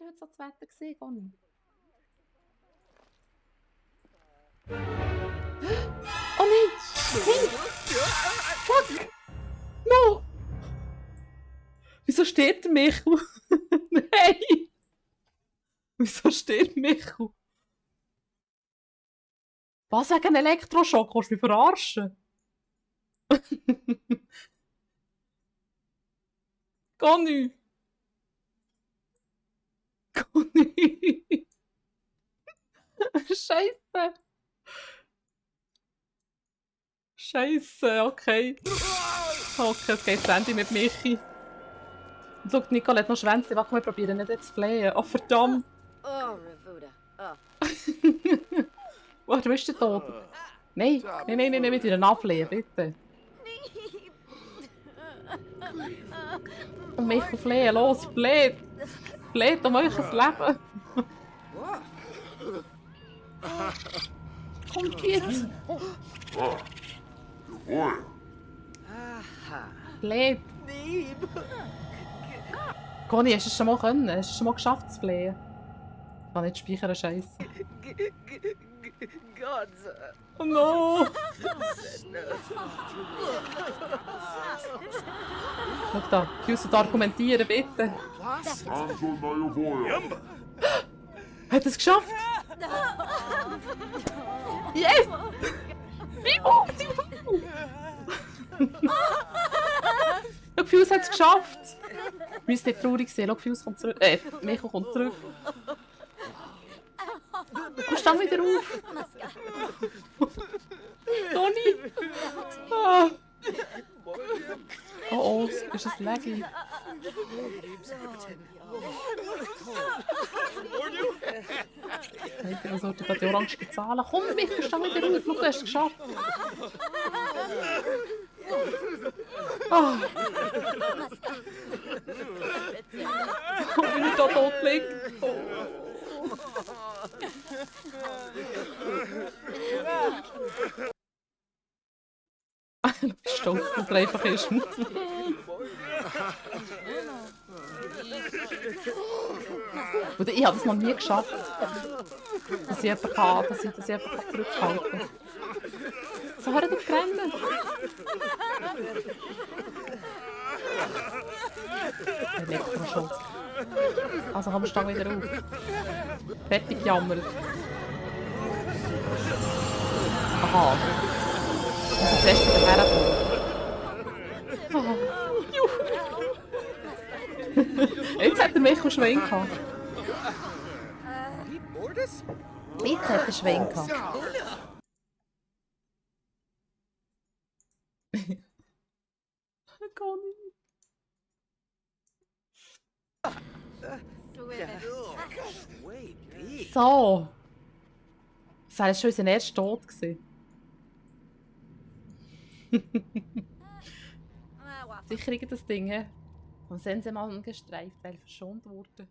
heute so das Wetter gesehen, Conny? Oh nein! Nein! Fuck! No! Wieso steht der Michu? Nein! Wieso steht Michu? Was wegen Elektroschock? Kannst du mich verarschen? Conny! Conny! Scheiße! Scheiße, okay. Okay, es geht zu Ende mit Michi. Und schau, Nicole hat noch Schwänze. Warte, wir probieren nicht jetzt zu flehen. Oh, verdammt! Warte, wo ist der Tote? Nein, nein, mit ihnen ablehnen, bitte. Und Michi flehen, los, fleht! Fleht um euch Leben! Kommt jetzt! Fleht! Conny, hast du es schon mal können? Hast du es schon mal geschafft zu flehen? Ich kann nicht speichern, Scheiße. Oh no! Schau da, ich muss argumentieren, bitte. Hat er es geschafft? Yes! Schau, Fuse hat es geschafft! Wir müssen nicht traurig sein. Schau, Fuse kommt zurück. Michu kommt zurück. Komm, steh wieder auf! Toni! Ah. Oh, ist das laggy? Hey, was sollte ich die orange bezahlen? Komm, Michu, steh wieder auf! Schau, du hast es geschafft! Oh. Wie ich da tot liege. Oh. Ich bin stolz, dass er einfach ist. Und ich habe das noch nie geschafft, dass ich jemanden zurückhalten kann. So, hör auf rennen! Elektroschock. Also komm, steh wieder auf. Fertig jammern. Aha. Ich muss jetzt erst wieder herkommen. Oh. Jetzt hat er mich einen Schwenk gehabt. Jetzt hat er einen Schwenk gehabt. So. Das war schon unser erster Tod. Sicher das Ding, vom Sensenmann gestreift, weil verschont wurde.